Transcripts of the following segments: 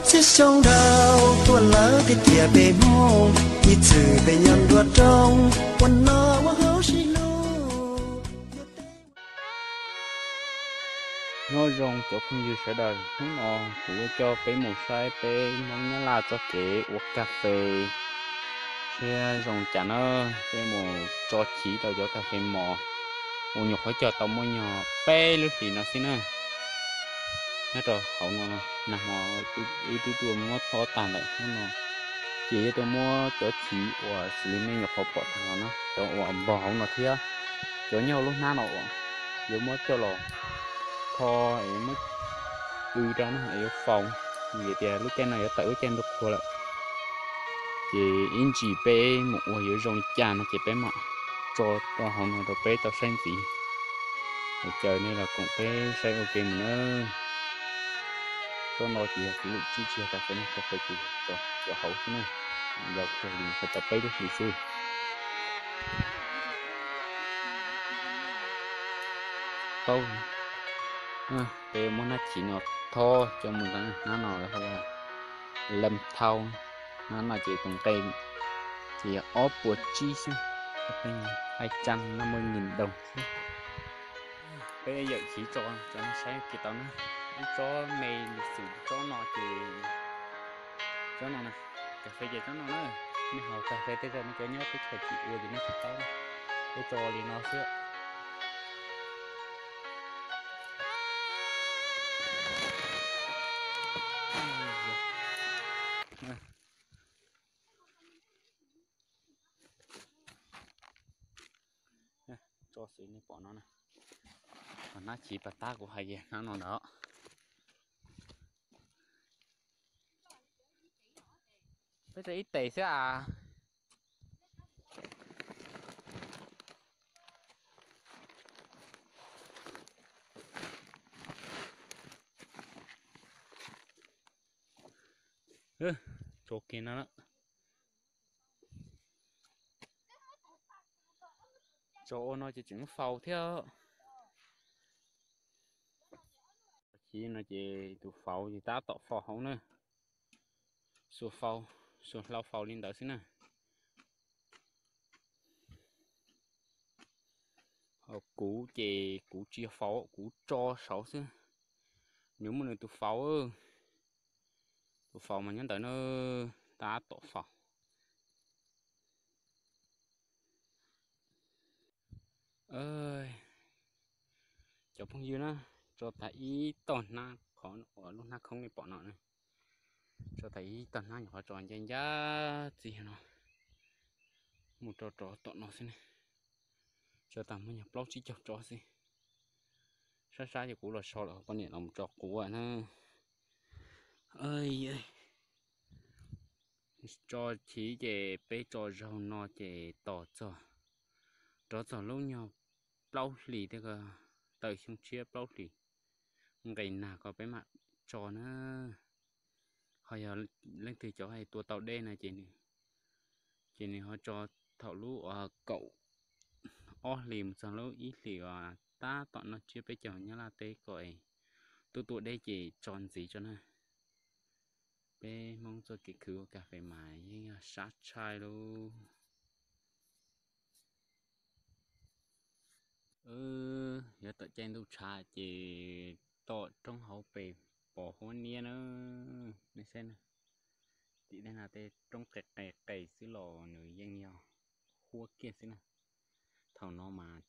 Txhiab xyoo dhau tuaj lawm thiab tiag peb Hmoob, ib txwm peb nyob nruab roob ua noj ua haus sib hlub. Nyob zoo cov phooj ywg sawv daws, hnub no kuv yuav coj peb mus saib peb Hmoob Nyab Laj txoj kev ua kas fes thiab zoo cas na. Peb mus tso chiv rau cov kas fes mos uas nyuam qhuav cog tau muaj nyuag peb lub hlis no xwb na. Nyob rau hauv no, nag hmo wb twb tuaj muab tho tag lawm, hnub no ces yuav tuaj muab cov chiv uas xws li nej nyuam qhuav pom tag no na, cov uas npog hauv no thiab cov nyob hauv lub hnab no uas yuav muab coj los tho es muab pw rau na es yuav faus, vim tias lub caij no yuav tawm lub caij ntuj qhua lawm. Ces ib ntsis peb mus ua yuav zoo li cas no ces peb mam tso rau hauv no rau peb tau saib ntxiv. Es caw nej los koom peb saib ua ke mus na. Tsob no ces yog kuv lwm tsib tsis yog kas fes, kas fes ces yog cov hauv xwb na, yog kiag li tau peb lub hlis xwb. Paub, peb muab hnab chiv no tho coj mus ntawm hnab no hu ua lem thau, hnab no ces tus nqe ces yog ob puas tsib xwb, hai trăm năm mươi nghìn đồng xwb. Peb yawm chiv tso rau nej saib kiag tau na. Ib tsob me li xus tsob no ces, tsob no na, kas fes ces tsob no na. Nej haus kas fes tej zaum nej cov nyob teb chaws tsis ua ces nej tsis paub na. Peb tso li no xwb. Tso xwb nej pom no na. Hnab chiv pas tab kuv hais tias hnab no ntag. Peb tso ib tes xwb as. Tso kiag no lawm. Tso ua no ces tseem muab faus thiab. Chiv no ces tus faus ces tab tom faus hauv na. Xuas faus, xuas hlau faus li ntawd xwb na. Ho kuv ces kuv tsis yog faus, kuv tso saud xwb. Nws muaj nws tus faus, tus faus mas nyob ntawd na, tab tom faus. Cov phooj ywg na, tso tag ib tog hnab qhov uas lub hnab khoob nej pom no na, tso tag ib tog hnab nyuam qhuav tso ncaj ncaj txij no mus rau rov tom no xwb ne. Tso tag muaj nyuag plaub tsib caug tsob xwb. Sab sab ces kuv los so lawm, poj niam los tso quav na. Tso chiv ces peb tso zaug no ces tos txog, rov txog lub nyuag plaub hlis thiab ko, tawm xyoo tshiab plaub hlis nqis nag ko peb mam tso na. Ho yog leej twg cov hais tua tau dej na ces nws, ces nws ho tso thaum lub uas kaum ob hlis mus txog lub ib hlis uas tab tom noj tsiab peb caug Nyab Laj teb ko es tuaj tua dej ces tso ntxiv tso na. Peb Hmoob txoj kev khwv ua kas fes mas yeej yog sab tshaj lauj. Yuav tawm caij ntuj tshav ces tom roob hauv pes pos huab niab na. Nej saib na, tim tej no tej roob qes qes qes xwb los nws yeej yog huab kiag xwb na. Thaum no mas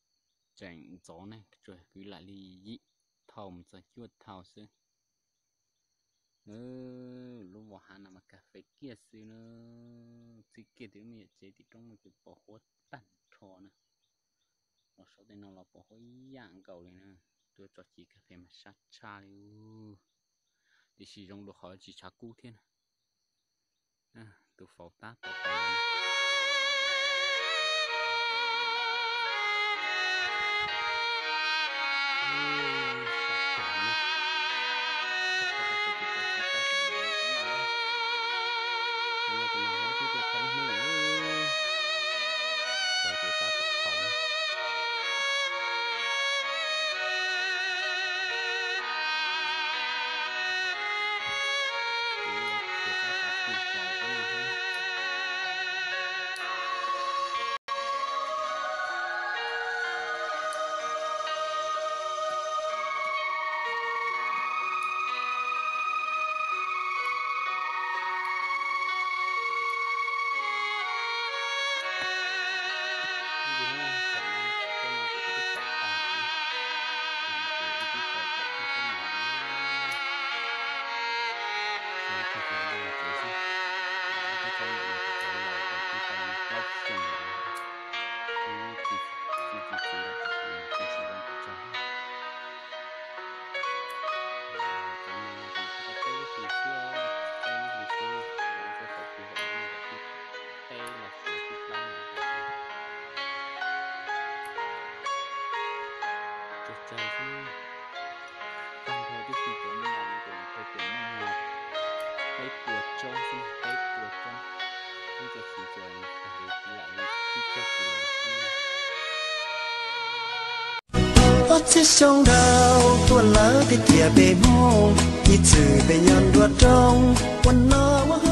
tseem ntxov ne, tsuas kwv lam li yim thaum mus txog cuaj thaum xwb. Lub vos hav no mas kas fes kiag xwb na, txij kiag tim lub me nyuam tsev tim roob mus ces pos huab tag nrho na. Los saum tej no los pos huab ib yam nkaus li na. Tuaj tso chiv kas fes mas sab tshaj li. Tiam sis zoo dua qhov tsis tshav kub thiab na. Tus faus tab tom faus. tsev xwb. Peb tsob ntawm no thaum cov laus ces twb tau plaub xyoos lawm, twb tsis txiv lawm, twb tsis zoo pes tsawg. Cov no ces tau peb lub hli xwb, peb lub hli xwb, txog thaum kuv haus no ces twb peb los sis twb plaub lawm. Tsawg tsawg xwb. Tag nrho tib si cov no ces thaj tsam muaj peb puas tsob xwb, peb puas tsob. Ib co txiv tsuas tag li lam li tib co txiv xwb. Ob txhiab xyoo dhau tuaj lawm tiag tiag peb Hmoob, ib txwm peb nyob nruab roob ua no ua